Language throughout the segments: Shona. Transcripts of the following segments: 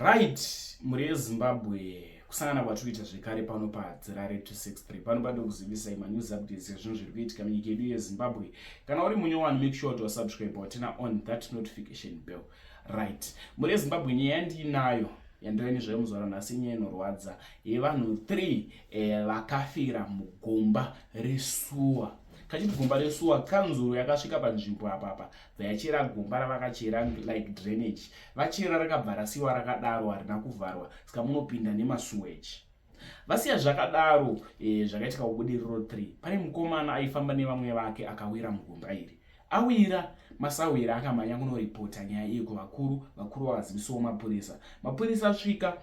Right, mhuri yeZimbabwe, kusangana kwatiri kuita zvekare pano paDzirare 263. Pano pade kuzivisai manews updates ezvinhu zviri kuitika munyika yedu yeZimbabwe. Kana uri munyowani, make sure kuti wasubscribe waturn on that notification bell. Right, mhuri yeZimbabwe, nyaya yandiinayo yandira nezvayo muzuva ranhasi inyaya inorwadza yevanhu 3 vakafira mugomba resuwa. Kachiti gomba resuwa, kanzuro yakasvika panzvimbo apapa bvayachera gomba ravakachera like drainage. Vachera rakabva rasiwa rakadaro, harina kuvharwa, saka munopinda nemasuweji. Vasiya zvakadaro. Zvakaitika kuBudiriro 3, pane mukomana aifamba nevamwe vake akawira mugomba iri. Awira, masawira akamhanya kunoripota nyaya iyi kuvakuru. Vakuru vakazivisawo mapurisa. Mapurisa asvika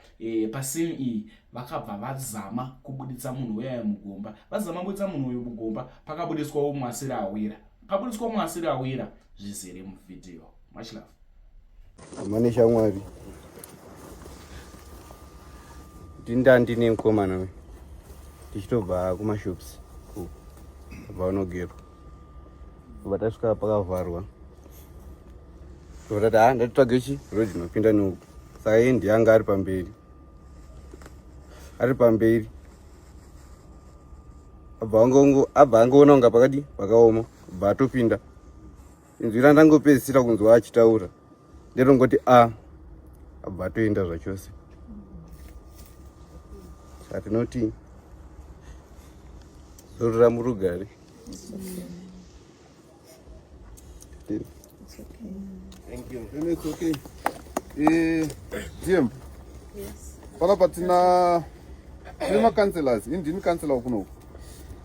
pascene iyi, vakabva vazama kubuditsa munhu uyaya mugomba. Vazama kubuditsa munhu uyu mugomba, pakabudiswawo umwe asiri awira. Pabudiswa umwe asiri awira, zvizere muvhidhiyo. Much love. Mane shamwari, ndindandine mukomana we tichitobva kumashops kubva unogerwa, bva tasvika pakavharwa, tobva tati, "Ha, ndatitsvage chi road inopinda neuku." Saka iye ndiye anga ari pamberi, ari pamberi, abva angoona kunga pakadi pakaoma, bva atopinda. Inzwi randangopedzisira kunzwa achitaura nderongoti, "A," abva atoenda zvachose. Saka tinoti zorora murugare. Thank you. Then it's okay. DM. Yes. Panapa tine macouncillors, ini ndini councillor kunoku.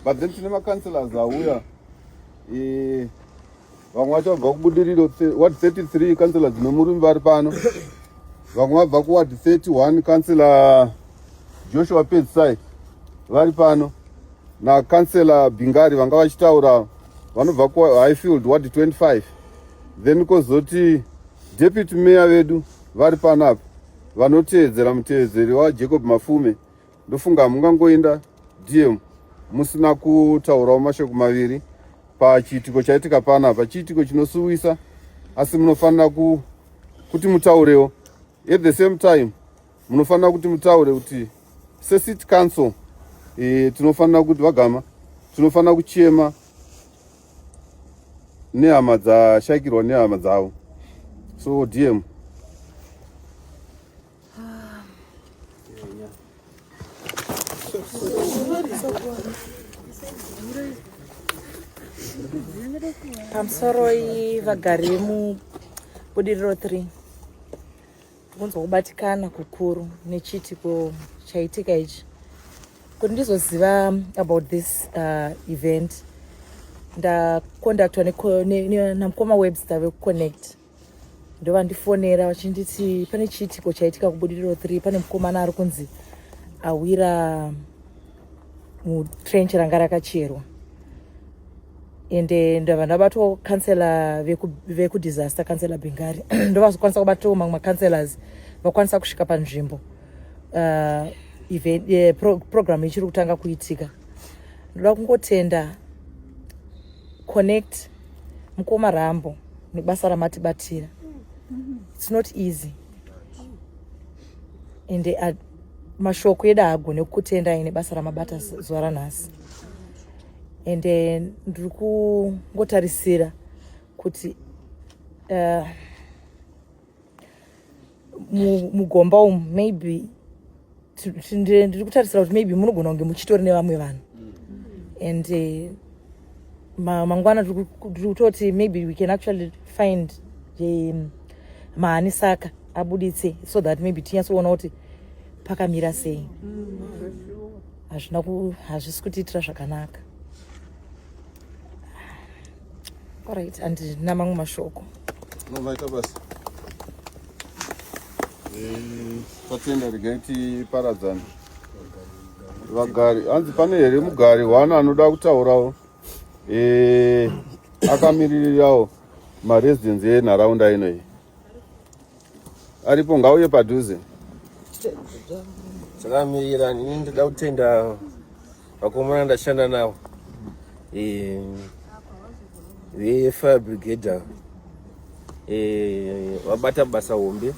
But then tine macouncillors auya, vamwe vacho vabva kuBudiriro ward 33, councillor Dzinomurimi vari pano. Vamwe vabva kuward 31, councillor Joshua Pedzisai vari pano, nacouncillor Bingari vanga vachitaura, vanobva kuHighfield ward 25. Then kozoti deputy mayor vedu vari panapa, vanoteedzera mutevedzeri waJacob Mafume. Ndofunga hamungangoenda, DM, musina kutaurawo mashoko maviri pachiitiko chaitika panapa. Chiitiko chinosuwisa, asi munofanira kuti mutaurewo. At the same time munofanira kuti mutaure kuti secity council, tinofanira kuti vagama, tinofanira kuchema nehama dzashayikirwa nehama dzavo. So DM. Pamusoroi vagari vemuBudiriro 3. Kunzwa kubatikana kukuru nechiitiko chaitika ichi. Kuti ndizoziva about this event, ndakondaktwa namukoma Webster vekuConnect. Ndovandifonera vachinditi pane chiitiko chaitika kuBudiriro 3, pane mukomana ari kunzi awira mutrench ranga rakacherwa. Ende ndabva ndabatwa councillor vekudisaster, councillor Bengari, ndovazokwanisa kubatawo mamwe macouncillors vakwanisa kusvika panzvimbo event, program ichiri kutanga kuitika. Ndoda kungotenda Connect, mukoma Rambo, nebasa ramatibatira. It's not easy, ende mashoko edu haagone kukutendai nebasa ramabata zuva ranhasi. Ende ndiri kungotarisira kuti mugomba umu maybe ndiri kutarisira kuti maybe munogona kunge muchitori nevamwe vanhu. And mangwana tiri kutoti maybe we can actually find mahani saka abuditse so that maybe tinyatsoona kuti pakamira sei. Hazvina, hazvisi kutiitira zvakanaka. Alright, handina mamwe mashoko. Novaita basa. Tatenda, regai tiparadzane. Vagari, hanzi pane here mugari hwana anoda kutaurawo, akamiririrawo maresidents enharaunda ino iyi? Aripo, ngauye padhuze. Takamirira. Ini ndoda kutenda vakomana ndashanda navo, vefire brigade. Vabata basa hombe.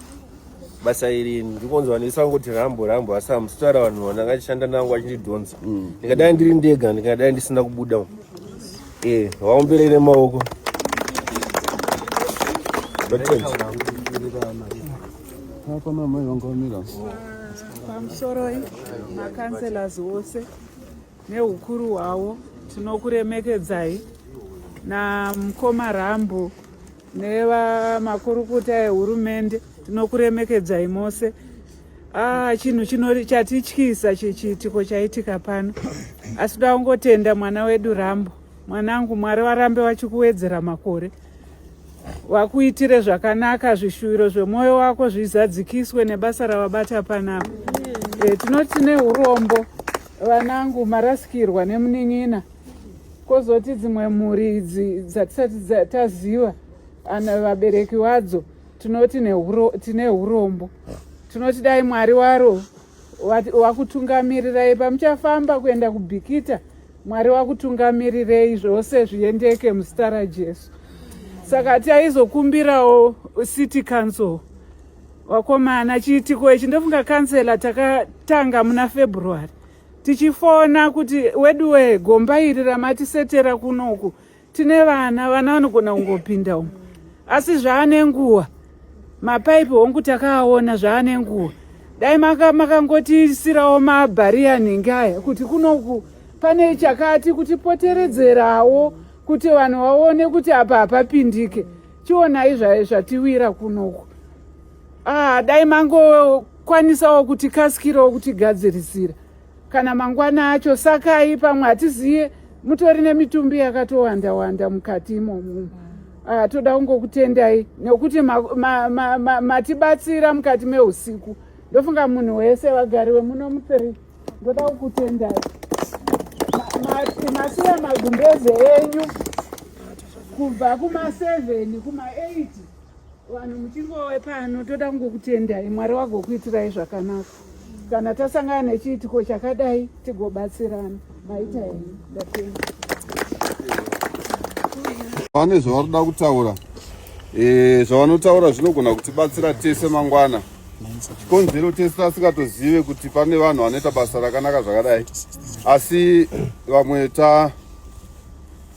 Basa iri ndikonzwa ndisangoti rambo rambo asi hamusitaura vanhu vandangachishanda nangu vachindidhonza. Ndingadai ndiri ndega ndingadai ndisina kubuda. Eh, vaomberei nemaoko. Hapana mai vanga vamira. Pamusoroi makanselors ose nehukuru hwavo tinokuremekedzai namukoma Rambo nevamakurukuta ehurumende tinokuremekedzai mose. Ah, chinhu chino chatityisa chiitiko chaitika pano asi toda kungotenda mwana wedu Rambo. Mwanangu, Mwari varambe vachikuwedzera makore, vakuitire zvakanaka, zvishuviro zvemwoyo wako zvizadzikiswe nebasa ravabata panapa. E, tinoti tine urombo vanangu, marasikirwa nemunin'ina, kozoti dzimwe mhuri idzi dzatisati taziva ana vabereki vadzo, tinoti tine urombo. Tinoti dai Mwari waro wakutungamirirai pamuchafamba kuenda kuBikita. Mwari wakutungamirirei zvose zviendeke muzita raJesu. Saka taizokumbirawo city council vakomana, chiitiko ichi ndofunga kansela takatanga muna February tichifona kuti weduwe gomba iri ramatisetera kunoku tine vana, vana vanogona kungopinda umu, asi zvaane nguva mapaipi hongu takaaona zvaane nguva, dai makangotiisirawo mabhariya nhingi aya kuti kunoku pane chakati kutipoteredzerawo kuti vanhu vaone kuti apa hapapindike. Chionai zvatiwira kunoku. Ah, dai mangokwanisawo kutikasikirawo kutigadzirisira kana mangwana acho. Sakai pamwe hatiziye mutori nemitumbi yakatowanda wanda mukati imomo. Ah, toda kungokutendai nekuti matibatsira mukati meusiku. Ndofunga munhu wese vagari vemuno mu3 ndoda kukutendai. Masiya magumbeze enyu kubva kuma7 kuma8 vanhu muchingove pano, toda kungokutendai. Mwari wagokuitirai zvakanaka. Kana tasangana nechiitiko chakadai tigobatsirana. Maita henyu, ndatenda. Vane zvavarikuda kutaura, zvavanotaura zvinogona kutibatsira tese mangwana. Chikonzero tese tasingatozive kuti pane vanhu vanoita basa rakanaka zvakadai, asi vamwe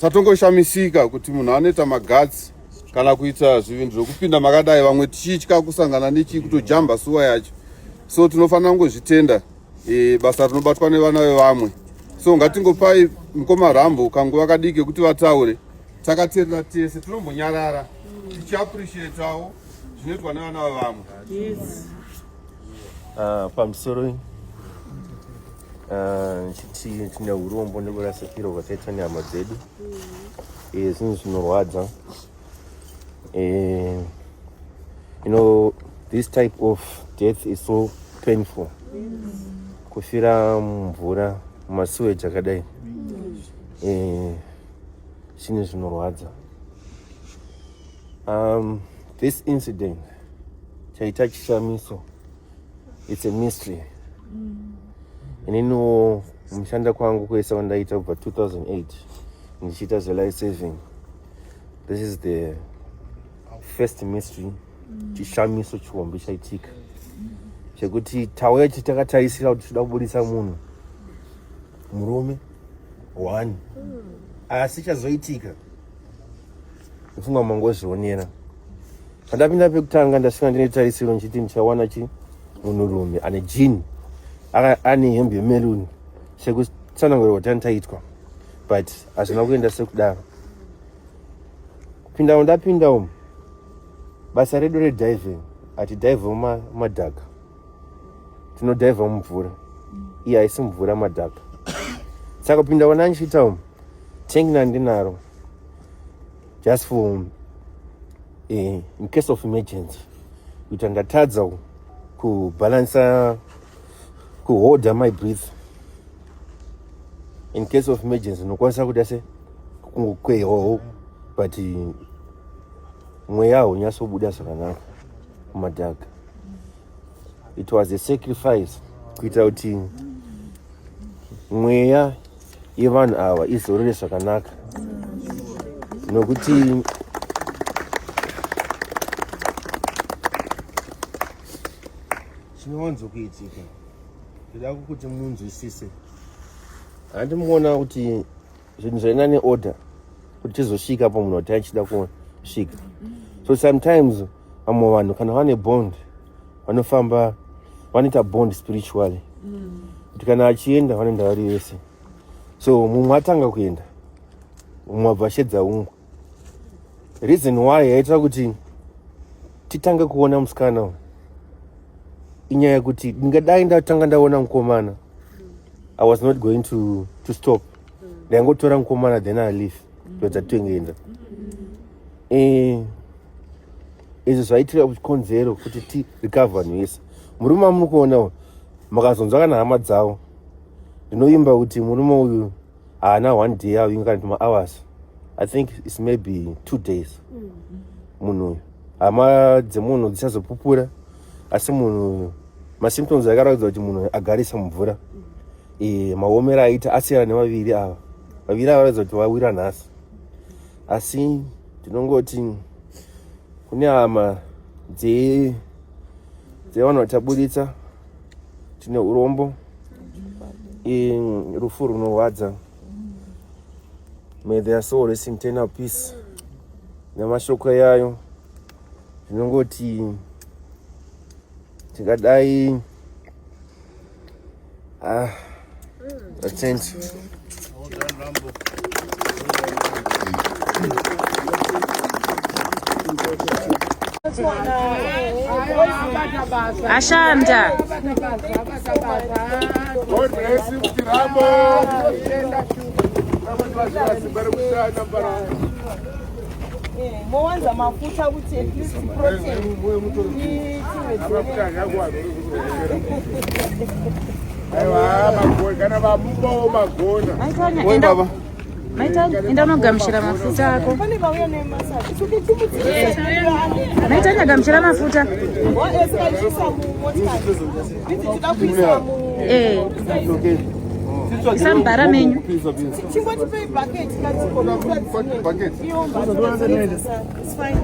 tatongoshamisika kuti munhu anoita magatsi kana kuita zvinhu zvekupinda makadai, vamwe tichitya kusangana nechii, kutojamba suwa yacho. So tinofanira kungozvitenda basa rinobatwa nevana vevamwe. So ngatingopai mukoma Rambo kanguva kadiki kekuti vataure takateerera tese, tinombonyarara tichiappreciatawo zvinoitwa nevana vevamwe. Yes. Pamusoro chiti tine urombo nekurasikirwa kwataitwa nehama dzedu. Zvinhu zvinorwadza. You know, this type of death is so painful. Kufira mumvura mumasuweji akadai zvinhu zvinorwadza. This incident chaita chishamiso, it's a mystery. Ininiwo mushanda kwangu kwese kwandaita kubva 2008 ndichiita zvelife saving, this is the first mystery, chishamiso chihombe chaitika chekuti tauya takatarisira kuti toda kubudisa munhu murume one, asi chazoitika ndofunga mangozvionera. Pandapinda pekutanga ndasvika ndine tarisiro ndichiti ndichawana chi munhurume ane jean, ane hembe yemeruni sekutsanangurwa kuti taitwa, but hazvina kuenda sekudaro. Kupinda ndapinda umu, basa redu rediving, hatidhaivhe mumadhaka, tinodhaivha mumvura. Iye haisi mvura, madhaka. Saka kupinda wana ndichiita umu, tank nandinaro just for in case of emergency, kuita ndatadza kubalansa, kuholda my breath in case of emergency, ndinokwanisa kuita se kungokweyawo, but mweya haunyatsobuda zvakanaka mumadhaka. It was a sacrifice kuita kuti mweya yevanhu ava izorore zvakanaka, nokuti Chinowanzokuitika ndoda kuti munzwisise. Handi muona kuti zvinhu zvaina neorder kuti tizosvika pamunhu wati achida kusvika. So sometimes vamwe vanhu kana vane bond vanofamba vanoita bond spiritually kuti kana achienda vanoenda vari vese. So mumwe atanga kuenda mumwe abva ashedza umwe. Reason why yaita kuti titange kuona musikana uyu inyaya yekuti ndingadai ndatanga ndaona mukomana I was not going to stop. Ndaingotora mukomana then I leave kuedza toengeenda. Izvi zvaitira chikonzero kuti ti recover vanhu vese. Murume amuri kuona uyu makazonzwa kana hama dzavo, ndinovimba kuti murume uyu haana one day avinga kana kuti mahours. I think it's maybe 2 days. Munhu uyu hama dzemunhu dzichazopupura, asi munhu uyu masymptoms akaratidza kuti munhu agarisa mumvura. Maomero aita asiyana nevaviri ava. Vaviri ava varatidza kuti vawira nhasi, asi ndinongoti kune hama dzevanhu vataburitsa, tine urombo. Rufu runorwadza. May their soul rest in eternal peace. Nemashoko yayo ndinongoti tingadai atenti. Ashanda. God bless you, Rambo. Mowanza mafuta kuti at least protein Aiwa, magona kana vamubawo magona. Oi baba. Maitanya, enda unogamuchira mafuta ako. Pane vauya nemasaga. Maitanya, gamuchira mafuta. Tida kuisa mu Eh, isa mubhara menyu. Chingotipei bucket. Bucket. It's fine.